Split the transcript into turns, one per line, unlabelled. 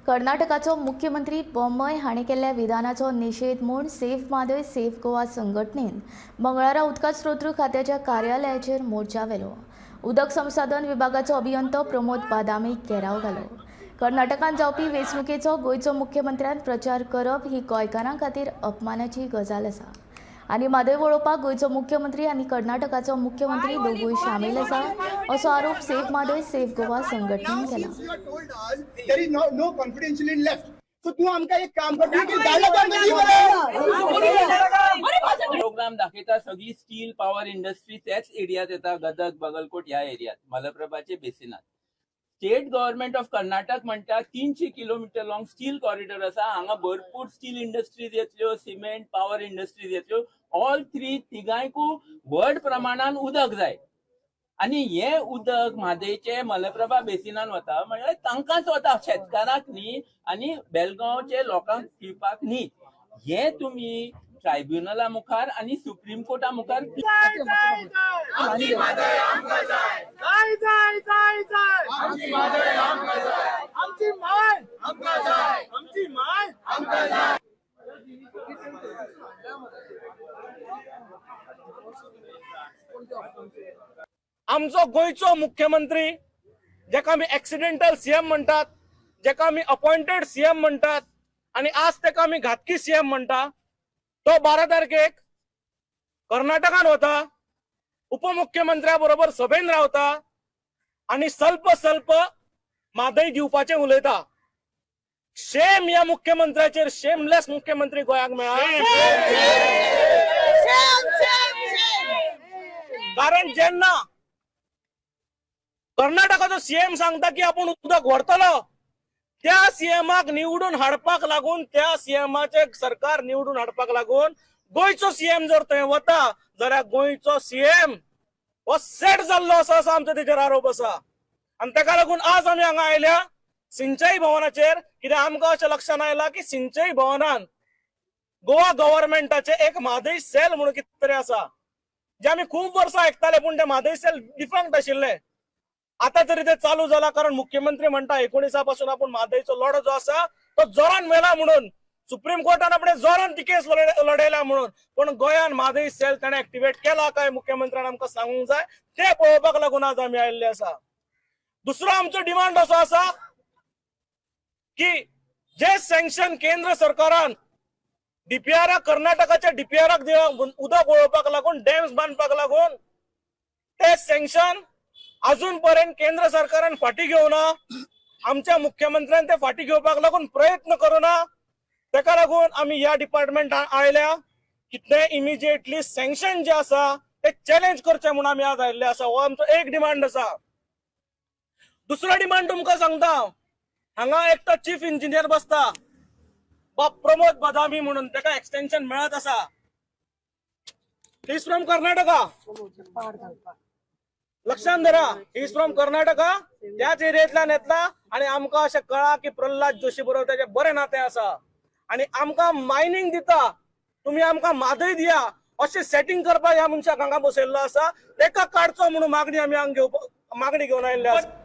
कर्नाटकाचो मुख्यमंत्री बोम्मय हाणें केल्ल्या विधानाचो निशेध म्हूण सेव्ह म्हादय सेव्ह गोवा संघटनेन मंगळारा उदका स्रोत खात्याच्या कार्यालयाचेर मोर्चा व्हेलो. उदक संसाधन विभागाचो अभियंतो प्रमोद बादामीक घेराव घालो. कर्नाटकांत जावपी वेंचणुकेचो गोंयचो मुख्यमंत्र्यान प्रचार करप ही गोंयकारां खातीर अपमानाची गजाल आसा आनी म्हादय वळोवपाक गोंयचो मुख्यमंत्री आनी कर्नाटकाचो मुख्यमंत्री दोगूय सामील आसा, असो आरोप सेव्ह म्हादय सेव्ह गोवा संघटनेन केला.
Since you have told us there is no confidentiality left. So तू आमकां एक काम कर, तूं कितें धाडला तें आमकां दी मरे.
प्रोग्राम दाखयता. सगळी स्टील पावर इंडस्ट्री त्याच एरियात येता, गदग, बगलकोट ह्या एरियात, मलप्रभाचे बेसिनात. स्टेट गव्हर्नमेंट ऑफ कर्नाटक म्हणटा, 300 किलोमिटर लॉंग स्टील कॉरिडॉर आसा, हांगा भरपूर स्टील इंडस्ट्रीज येतल्यो, सिमेंट, पावर इंडस्ट्रीज येतल्यो. ऑल थ्री, तिगांयकू व्हड प्रमाणान उदक जाय आणि हे उदक म्हादयचे मलप्रभा बेसिनान वता, म्हणल्यार तांकांच वता, शेतकाराक न्ही आणि बेलगांवचे लोकांक पिवपाक न्ही. हे तुमी ट्रायब्युनला मुखार आणि सुप्रीम कोर्टा मुखार
जाय जाय जाय जाय जाय जाय. आमची आमची माय, आमची माय.
आमचो गोंयचो मुख्यमंत्री, जेका आमी एक्सिडेंटल सीएम म्हणटात, जेका आमी अपॉइंटेड सीएम म्हणटात आनी आज तेका आमी घातकी सीएम म्हणटा, तो 12 तारखेक कर्नाटकान वता, उपमुख्यमंत्र्या बरोबर सभेन रावता आनी सल्प सल्प म्हादय दिवपाचें उलयता. शेम ह्या मुख्यमंत्र्याचेर. शेमलेस मुख्यमंत्री गोंयाक मेळ्ळा. कारण जेन्ना कर्नाटकाचो सीएम सांगता की आपूण उदक व्हरतलो, त्या सीएमाक निवडून हाडपाक लागून, त्या सीएमाचे सरकार निवडून हाडपाक लागून गोंयचो सीएम जर थंय वता जाल्यार गोंयचो सीएम हो सेट जाल्लो आसा, असो आमचो तेजेर आरोप आसा. आनी ताका लागून आज आमी हांगा आयल्या सिंचई भवनाचेर, कित्याक आमकां अशें लक्षांत आयलां की सिंचई भवनान गोवा गव्हर्मेंटाचे एक म्हादय सेल म्हणून कितें तरी आसा, जे आमी खूब वर्सां आयकताले, पूण ते म्हादय सेल डिफंक्ट आशिल्ले. आता तरी ते चालू जाला, कारण मुख्यमंत्री म्हणटा 19 पासून आपूण म्हादयचो लढो जो आसा तो जोरान व्हेला म्हणून, सुप्रीम कोर्टान आपणे जोरान ती केस लढयला म्हणून. पण गोंयान म्हादय सेल ताणें एक्टिवेट केला काय, मुख्यमंत्र्यान आमकां सांगूंक जाय. ते पळोवपाक लागून आज आमी आयिल्ले आसा. दुसरो आमचो डिमांड असो आसा की जे सँक्शन केंद्र सरकारान डीपीआराक, कर्नाटकाच्या डीपीआराक उदक वळोवपाक लागून, डॅम्स बांदपाक लागून, ते सँक्शन अजून पर्यंत केंद्र सरकारान फाटी घेवना. आमच्या मुख्यमंत्र्यान ते फाटी घेवपाक लागून प्रयत्न करुना. तेका लागून आमी ह्या डिपार्टमेंटान आयल्या की ते इमिजिएटली सँक्शन जे आसा ते चॅलेंज करचे म्हणून आमी आज आयिल्ले आसा. हो आमचो एक डिमांड आसा. दुसरो डिमांड तुमकां सांगता हांव. हांगा एकटो चीफ इंजिनियर बसता बाब प्रमोद बदामी म्हणून, तेका एक्सटेन्शन मेळत आसा. Is from Karnataka. लक्षात धरा, is from Karnataka. त्याच एरियेंतल्यान येतला आणि आमकां अशें कळ्ळां की प्रल्हाद जोशी बरोबर तेजें बरें नातें आसा आणि आमकां मायनींग दिता, तुमी आमकां म्हादय दिया, अशें सेटिंग करपाक ह्या मनशाक हांगा बसयल्लो आसा. तेका काडचो म्हणून मागणी आमी हांगा घेवपा मागणी घेवन आयिल्ले आसा.